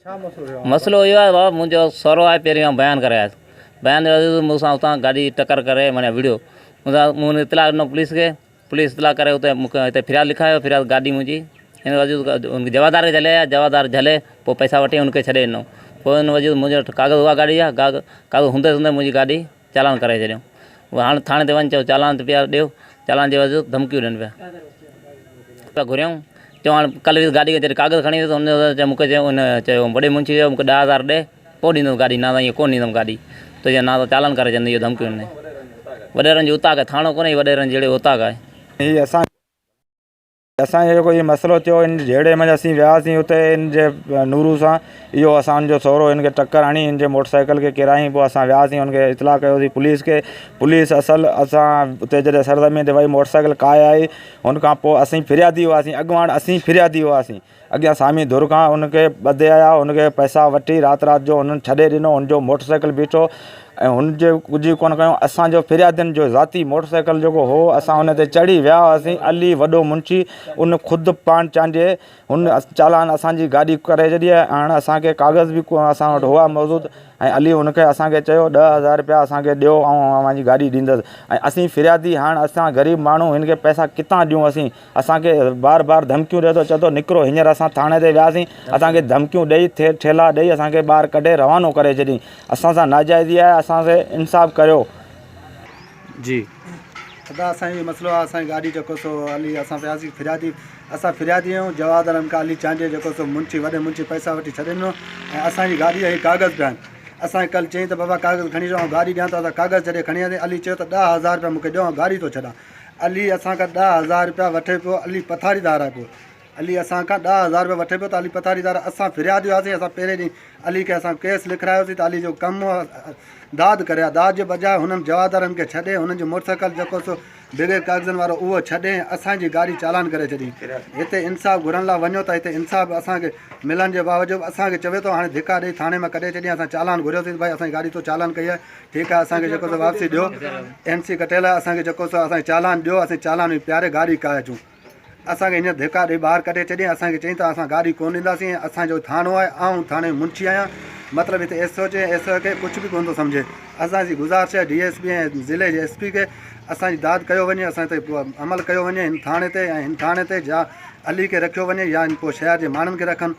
مسئلو اهو آهي بابا منهنجو سهرو آهي پهريون آئون بيان ڪري آيس بيان جي باوجود مون سان اتان گاڏي ٽڪر ڪري معنيٰ وڙهيو مون سان مون اطلاع ڏنو پوليس کي پوليس اطلاع ڪري اتي مون کي هتي فرياد لکايو فرياد گاڏي منهنجي ان باوجود ان جوابدار کي جهلي آيا جوابدار جهلي پوء پئسا وٺي ان کي ڇڏي ڏنو پوء ان باوجود منهنجي وٽ ڪاغذ هئا گاڏي جا ڪاغذ هوندي سوندي منهنجي گاڏي چالان ڪري ڇڏيو هاڻ ٿاڻي تي وڃ چيو چالان ته پيا ڏيو چالان جي عيوض ڌمڪيون ڏين پيا پيا گهريائون چيو هاڻ ڪلهه ويس گاڏي کي جڏهن ڪاغذ کڻي ويس ان چيو مونکي چيو ان چيو وڏي منشي چيو مونکي 10,000 ڏي پوء ڏيندس گاڏي نه ته ائين ڪونه ڏيندم گاڏي تو چيو نه ته چالان ڪري ڇڏيندس اهو ڌمڪيون ڏنائين وڏيرن جي اوطاق آهي ٿاڻو ڪونهي وڏيرن جهڙي اوطاق آهي. هي اسان اسان جو جيڪو هي مسئلو ٿيو ان جهيڙي منجهه اسين وياسين اتي ان جي نورو سان اهو اسان جو سهرو ان کي ٽڪر هڻي ان جي موٽر سائيڪل کي ڪيرائين پوء اسان وياسين ان کي اطلاع ڪيوسين پوليس کي پوليس اصل اسان اتي جڏهن سرزمين تي وئي موٽر سائيڪل ڪاهي آئي ان کان پوء اسين فريادي هئاسين اڳواڻ اسين فريادي هئاسين اڳيان سامي ڌر کان ان کي ٻڌي آيا ان کي پئسا وٺي رات رات جو انهن ڇڏي ڏنو ان جو موٽر سائيڪل بيٺو ۽ هن جي ڪجهه ڪونه ڪيو اسان جو فريادين جو ذاتي موٽر سائيڪل جيڪو هو اسان ان تي چڙهي ويا هئاسين علي وڏو منشي ان خود پاڻ چانڊيي هن چالان اسان جي گاڏي ڪري ڇڏي آهي هاڻ اسان کي ڪاغذ به ڪونه اسان وٽ هئا موجود ۽ علي ان کي اسان کي چيو 10,000 روپيا اسان کي ڏيو ۽ اوهان جي گاڏي ڏيندس ۽ اسين فريادي هاڻ اسان غريب ماڻهو هن کي پئسا ڪٿان ڏيون اسين اسان کي بار بار ڌمڪيون ڏئي ٿو چئي ٿو نڪرو هينئر اسان ٿاڻي تي وياسين اسان کي ڌمڪيون ڏئي ٺيلها ڏئي اسان کي ٻاهر ڪڍي روانو ڪري ڇڏيائين اسان سان ناجائزي آهي اسان سي انصاف ڪريو. جي. ادا اسان جو مسئلو آ اسان جي گاڏي جيڪو سو علي اسان وياسين فريادي اسان فريادي آهيون جوابدار ان کان علي چانڊيو جيڪو سو منشي وڏي منشي پئسا وٺي ڇڏي ڏنو ۽ اسان جي گاڏي جا هي ڪاغذ پيا آهن اسان کي ڪل چيائين ته بابا ڪاغذ کڻي اچو آئون گاڏي ڏيان ٿو اسان ڪاغذ جڏهن کڻي آياسين علي چيو ته 10,000 روپيا مون کي ڏيو آئون گاڏي ٿو ڇڏان علي اسان کان 10,000 روپيا وٺي پيو علي پٿاريدار آهي پيو علي اسان کان 10,000 روپيا وٺي پيو ته علي پٿاريدار اسان فرياد هياسين اسان پهرين ڏينهن علي کي اسان ڪيس لکرايوسين ته علي جو ڪم داد ڪري ها داد جي بجاء هنن جوابدارن کي ڇڏي هنن جو موٽر سائيڪل جيڪو سو بغير ڪاغذن وارو اهو ڇڏي اسان جي گاڏي چالان ڪري ڇڏي هتي انصاف گهرڻ لاء وڃو ته هتي انصاف اسان کي ملڻ جي باوجود اسان کي چوي ٿو هاڻي ڌڪا ڏئي ٿاڻي مان ڪڍي ڇڏي اسان چالان گهريوسين ته ڀائي اسان جي گاڏي تو چالان ڪئي آهي ٺيڪ آهي اسان کي جيڪو سو واپسي ڏيو اين سي ڪٽيل آهي اسان کي جيڪو سو اسان کي چالان ڏيو اسين چالان ۾ پياري گاڏي ڪاهي اچون اسان کي هينئر ڌڪا ڏئي ٻاهر ڪڍي ڇڏيائين اسان کي چيائين ته اسان گاڏي ڪونه ڏينداسين ۽ اسان جو ٿاڻو آهي آئون ٿاڻي جو منشي آهيان مطلب هتي ايس ايچ ايس او کي ڪجهه به ڪونه ٿو سمجهي اسان جي گذارش آهي ڊي ايس پي ۽ ضلعي جي ايس پي کي اسان جي داد ڪيو وڃي اسان تي عمل ڪيو وڃي هن ٿاڻي تي ۽ هن ٿاڻي تي يا علي کي رکيو وڃي يا پوء شهر جي ماڻهن کي رکن.